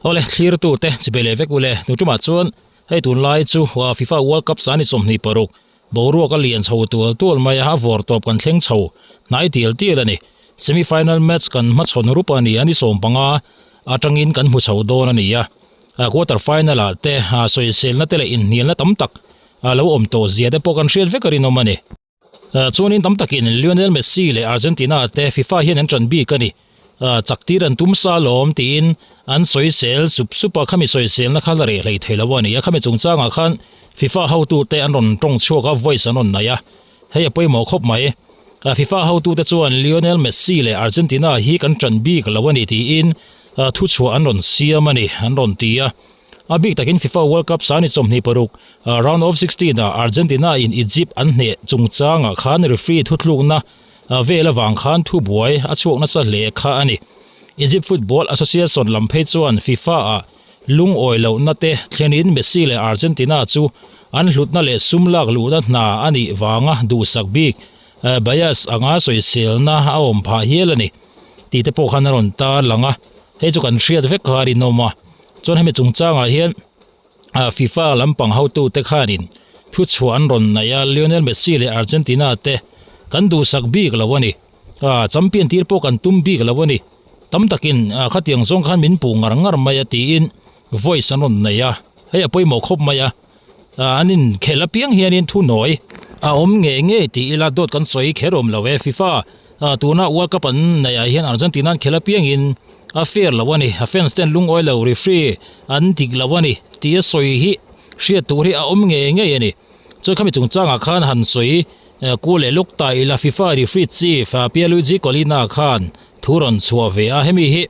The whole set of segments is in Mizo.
Awle thlirtu te chibai leh vek ule nu tumah chuan hei tunlai chu FIFA World Cup sani 26 boruak a lian chho tual tual mai a vawr tawp kan thleng chho hnai tial tial a ni semi final match kan hmachhawn rup a ni a ni 15 atangin kan hmu chho dawn a ni a quarter final ah te sawiselna te leh inhnialna tam tak lo awm tawh zia te pawh kan hriat vek a rinawm a ni. Chuanin tam takin Lionel Messi leh Argentina te FIFA hian an ṭan bik a ni. Chak tir an tum sa alawm tiin an sawisel sup sup a, khami sawiselna kha la reh hlei thei lo a ni a. Khami chungchangah khan FIFA hotute an rawn tawng chhuak a, voice an rawn nei a, hei a pawimawh khawp mai. FIFA hotute chuan Lionel Messi leh Argentina hi kan ṭan bik lo a ni tiin thuchhuah an rawn siam a ni, an rawn ti a. A bik takin FIFA World Cup sani 26 round of 16 ah Argentina in Egypt an hneh chungchangah khan referee thuthlukna vel avang khan thubuai a chhuak nasa hle kha a ni. Egypt Football Association lam phei chuan FIFA ah lungawi lohna te thlenin Messi leh Argentina chu an hlutna leh sum lak luhna hna a nih vanga duhsak bik bias anga sawiselna a awm phah hial a ni tih te pawh khan a rawn tarlang a, hei chu kan hriat vek kha a rinawm a. Chuan hemi chungchangah hian FIFA lampang hotute khanin thuchhuah an rawn neih a, Lionel Messi leh Argentina te kan duhsak bik lo a ni. Champion tir pawh kan tum bik lo a ni. Tam takin khatiang zawng khan min puh ngar ngar mai a tiin voice an rawn nei a, hei a pawimawh khawp mai a. An inkhelh apiang hianin thunawi a awm ngei ngei tih ila dawt kan sawi kher awm lo e. FIFA tuna World Cup an neih ah hian Argentina an khelh apiangin a fair lo a ni, a fans ten lungawi lo referee an dik lo a ni tih a sawi hi hriat tur hi a awm ngei ngei a ni. Chuan khami chungchangah khan han sawi ku leh lawk ta ila FIFA referee chief Pierluigi Collina khan thu rawn chhuah ve a, hemi hi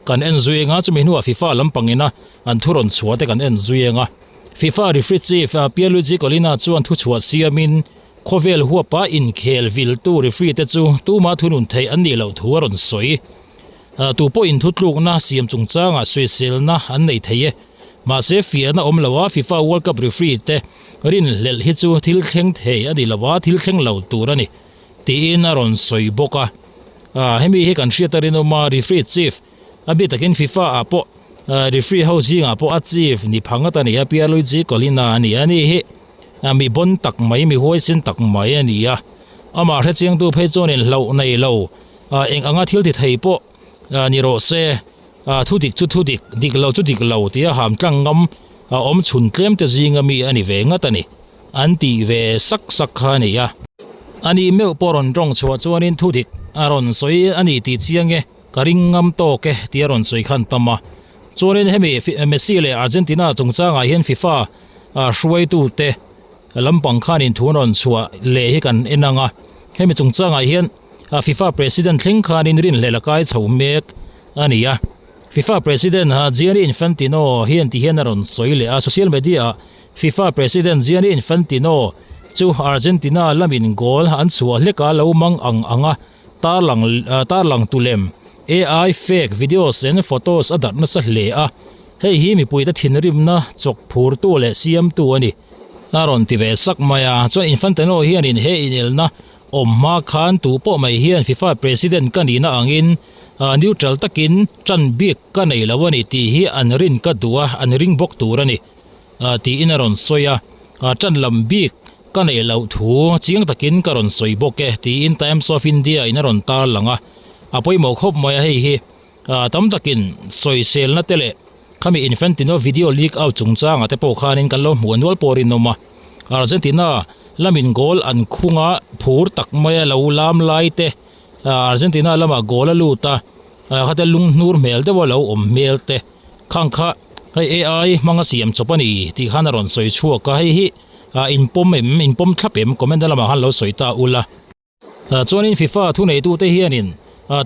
kan en zui anga chumi hnuah FIFA lampangina an thu rawn chhuah te kan en zui anga. FIFA referee chief Pierluigi Collina chuan thuchhuah siamin khawvel huapa inkhel viltu referee te chu tuma thunun theih an nih loh thu a rawn sawi. Tu pawhin thutlukna siam chungchangah sawiselna an nei thei e. Mahse fiahna awm lo a FIFA World Cup referee te rinhlelh hi chu thil thleng thei a ni lo a, thil thleng lo tur a ni tiin a rawn sawi bawk a. Hemi hi kan hriat a rinawm a, referee chief A bik takin FIFA ah pawh referee ho zingah pawh a chief ni pha ngat a ni a, Pierluigi Collina a ni a, ani hi mi bon tak mai, mi huaisin tak mai a ni a, amah hrechiangtu phei chuanin hlauh nei lo eng anga thil ti thei pawh ni rawh se, thu dik chu thu dik, dik lo chu dik lo tia ham tlang ngam a awm chhun tlem te zinga mi a ni ve ngat a ni, an tih ve sak sak kha a ni a. Ani meuh pawh rawn tawng chhuah chuanin thu dik a rawn sawi a ni tih chiang e. Ka ring ngam tawk e tih a rawn sawi khan tam a. Chuanin hemi Messi leh Argentina chungchangah hian FIFA hruaitute lampang khanin thu an rawn chhuah leh hi kan en ang a. Hemi chungchangah hian FIFA President thleng khanin rinhlelh a kai chho mek a ni a. FIFA President Gianni Infantino hian ti hian a rawn sawi leh a. Social media-ah FIFA President Gianni Infantino chu Argentina lamin goal an chhuah hlek a lo mang ang ang a. Tarlang tarlang tu lem AI fake videos and photos a darh nasa hle a, hei hi mipuite thinrimna chawk phurtu leh siamtu a ni. A rawn ti ve sak mai a, chuan Infantino hianin he inelna awm hma khan tu pawh mai hian FIFA President ka nihna angin neutral takin tan bik ka nei lo a ni tih hi an rin ka duh a, an ring bawk tur a ni tiin a rawn sawi a, tan lam bik Ka neih loh thu chiang takin ka rawn sawi bawk e tiin Times of India in a rawn tar lang a, a pawimawh khawp mai a hei hi tam takin sawiselna te leh khami Infantino video leak out chungchangah te pawh khanin kan lo hmuh nual pawh rinawm a, Argentina lamin goal an khung a phur tak mai a lo lam lai te Argentina lamah goal a lut a khate lunghnur hmel deuh a lo awm hmel te khang kha hei AI hmanga siam chawp a ni tih khan a rawn sawi chhuak a hei hi. Ah in pawm em in pawm thlap em comment a lamah khan lo sawi ta ula. Chuanin FIFA thuneitute hianin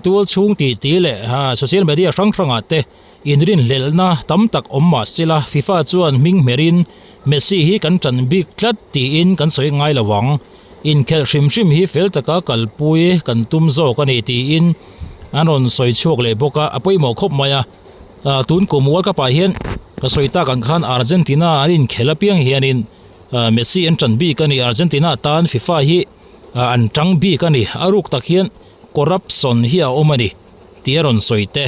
tual chhung tih tih leh social media hrang hrangah te inrinhlelhna tam tak awm mah sela FIFA chuan hming hmerin Messi hi kan tan bik tlat tiin kan sawi ngai lo ang. Inkhelh hrim hrim hi fel taka kalpui kan tum zawk a ni tiin an rawn sawi chhuak leh bawk a, a pawimawh khawp mai a. Tun kum World Cup ah hian ka sawi tak ang khan Argentina an inkhel apiang hianin Messi an tan bik a ni. Argentina tan FIFA hi an tang bik a ni. A ruk tak hian corruption hi a awm a ni tih a rawn sawi te.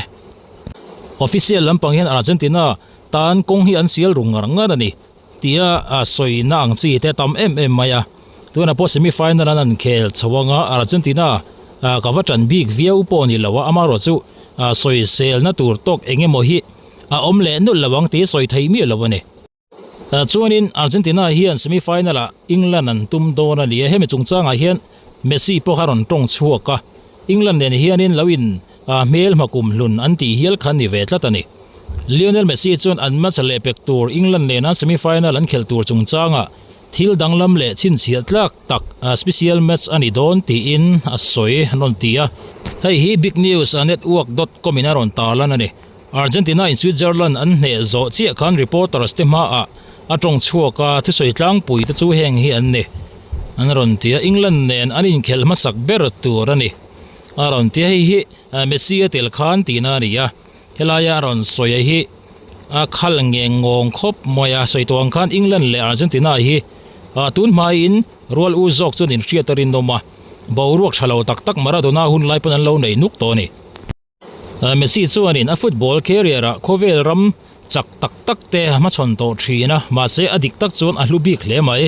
Official lampang hian Argentina tan kawng hi an sial ru ngar ngar a ni tia sawina ang chi te a tam em em mai a. Tunah pawh semi final an han khel chho anga Argentina ka va tan bik viau pawh a ni lo a, amaherawh chu sawiselna tur tawk eng emaw hi a awm leh nulh lo ang tih sawi thei miah lo a ni. Chuanin Argentina hian semi final ah England an tum dawn a ni a, hemi chungchangah hian Messi pawh kha rawn tawng chhuak a, England nen hianin lo in hmel hma kum hlun an tih hial kha ni ve tlat a ni. Lionel Messi chuan an match leh pek tur England nena semi final an khelh tur chungchangah thil danglam leh chhinchhiah tlak tak special match a ni dawn tiin a sawi an rawn ti a. Hei hi Big News Network dot com in a rawn tarlan a ni. Argentina in Switzerland an hneh zawh chiah khan reporters te hmaah a tawng chhuak a, thusawi tlangpui te chu heng hi an ni. An rawn ti a, England nen an inkhelh hmasak ber tur a ni. A rawn ti a, hei hi Messi a tel khan tihna a ni a, helaia a rawn sawi a hi a khal ngeng ngawng khawp mai a, sawi tawh ang khan England leh Argentina hi tun hmaiin rual u zawk chuan inhriat a rinawm a, boruak tha lo tak tak Maradona hun lai pawn an lo nei nuk tawh a ni. Messi chuanin a football career ah khawvel ram chak tak tak te hmachhawn tawh thin a, mahse a dik tak chuan a hlu bik hle mai.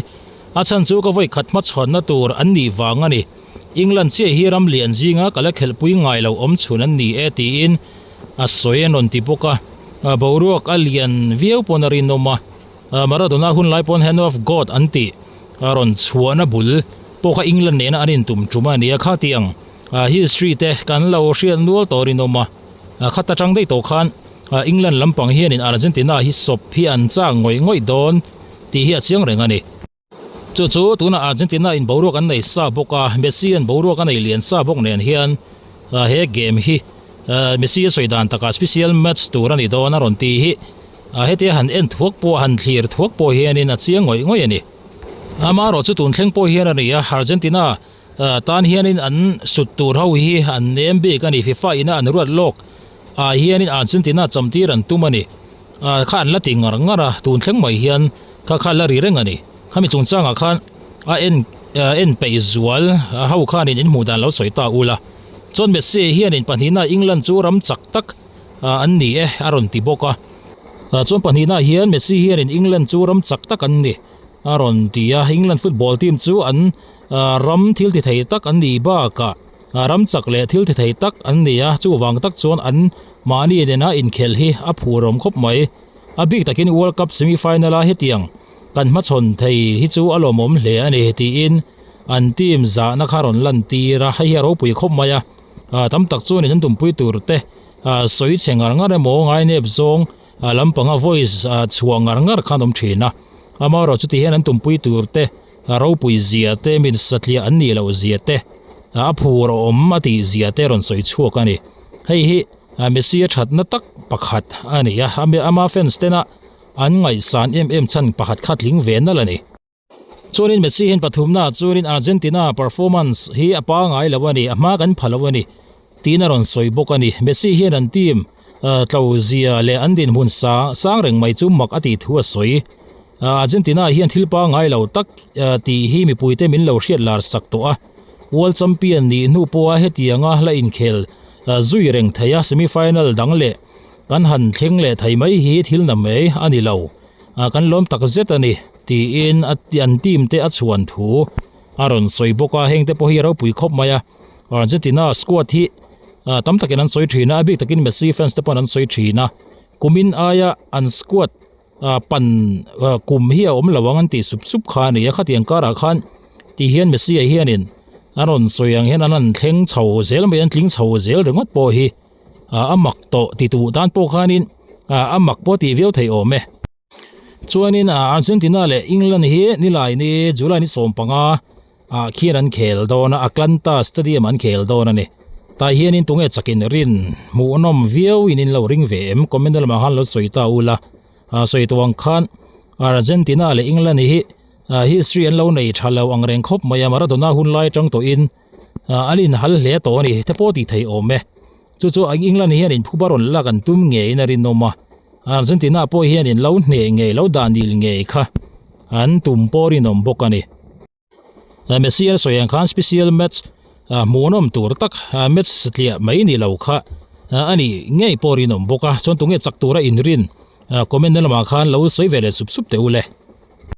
A chhan chu ka vawi khat hmachhawnna tur an nih vang a ni. England chiah hi ram lian zinga ka la khelhpui ngai lo awm chhun an ni e tiin a sawi a rawn ti bawk a. Boruak a lian viau pawn a rinawm a, Maradona hun lai pawn Hand of God an tih a rawn chhuahna bul pawh kha England nena an intum tum a ni a, khatiang History te kan lo hriat nual tawh rinawm a, khat atang daih tawh khan England lampang hianin Argentina hi sawp hi an chak ngawih ngawih dawn tih hi a chiang reng a ni. Chu chu tunah Argentina in boruak an nei sa bawk a, Messi an boruak a nei lian sa bawk nen hian he game hi Messi a sawi dan takah special match tur a ni dawn a rawn tih hi hetia han en thuak pawh han thlir thuak pawh hianin a chiang ngawih ngawih a ni. Amaherawhchu chu tun thleng pawh hian a ni a, Argentina Tan hianin an sut tur ho hi an nem bik a ni. FIFA ina an ruat lawk ah hianin Argentina chamtir an tum a ni. Kha an la ti ngar ngar a, tun thleng mai hian kha kha la ri reng a ni. Khami chungchangah khan a en en peih zual ho khanin in hmuh dan lo sawi ta ula. Chuan Messi hianin pahnihna England chu ram chak tak an ni e a rawn ti bawk a. Chuan pahnihna hian Messi hianin England chu ram chak tak an ni a rawn ti a. England football team chu an Ram thil ti thei tak an nih bakah ram chak leh thil ti thei tak an ni a, chuvang tak chuan an mahni nena inkhelh hi a phur awm khawp mai. A bik takin World Cup semi final a hetiang kan hmachhawn thei hi chu a lawmawm hle a ni tiin an team zahna kha rawn lan tir a, hei hi a ropui khawp mai a, tam tak chuanin an tumpui tur te sawi chhe ngar ngar emaw ngainep zawng lampanga voice chhuah ngar ngar khan awm thin a, amaherawhchu chuti hian an tumpui tur te A ropui zia te, min satliah an nih loh zia te, a phur a awm a tih zia te rawn sawi chhuak a ni. Hei hi Messi a thatna tak pakhat a ni a, ama fans tena an ngaihsan em em chhan pakhat kha tling ve nalh a ni. Chuanin Messi hian pathumnaah chuanin Argentina performance hi a pangai lo a ni, a hma kan pha lo a ni. Tiin a rawn sawi bawk a ni. Messi hian an team tlo zia leh an dinhmun sang reng mai chu mak a tih thu a sawi. Argentina hian thil pangngai lo tak tih hi mipuite min lo hriat lar sak tawh a. World Champion nih hnu pawha hetianga la inkhel zui reng thei a, semi-final dang leh kan han thleng leh thei mai hi thil na mai a ni lo. Kan lawm tak zet a ni, tiin an team te a chhuan thu a rawn sawi bawk a. Hengte pawh hi a ropui khawp mai a. Argentina squad hi tam takin an sawi thin a, a bik takin Messi fans te pawn an sawi thin a, kumin aia an squad pan kum hi a awm lo ang an tih sup sup kha a ni a, khatiang karah khan ti hian Messi ah hianin a rawn sawi ang hian an han thleng chho zel mai, an tling chho zel ringawt pawh hi a mak tawh ti tuh tan pawh khanin a mak pawh tih viau theih awm e. Chuanin Argentina leh England hi nilai ni July ni 15 ah khian an khel dawn a, Atlanta Stadium an khel dawn a ni. Tah hianin tunge chakin rin hmuhnawm viau in in lo ring ve em? Comment lamah khan lo sawi ta ula. Sawi tawh ang khan Argentina leh England hi history an lo nei tha lo ang reng khawp mai a, Maradona hun lai atang tawhin an inhal hle tawh a ni. Te pawh tih theih awm e. Chu chu England hianin phuba rawn lak an tum ngeiin a rinawm a, Argentina pawh hianin lo hneh ngei lo dah nil ngei kha an tum pawh rinawm bawk a ni. Messi a sawi ang khan special match hmuhnawm tur tak match satliah mai ni lo kha. A ni ngei pawh rinawm bawk a, chuan tunge chak tura inrin comment na lamah khan lo sawi ve leh sup sup teh u le.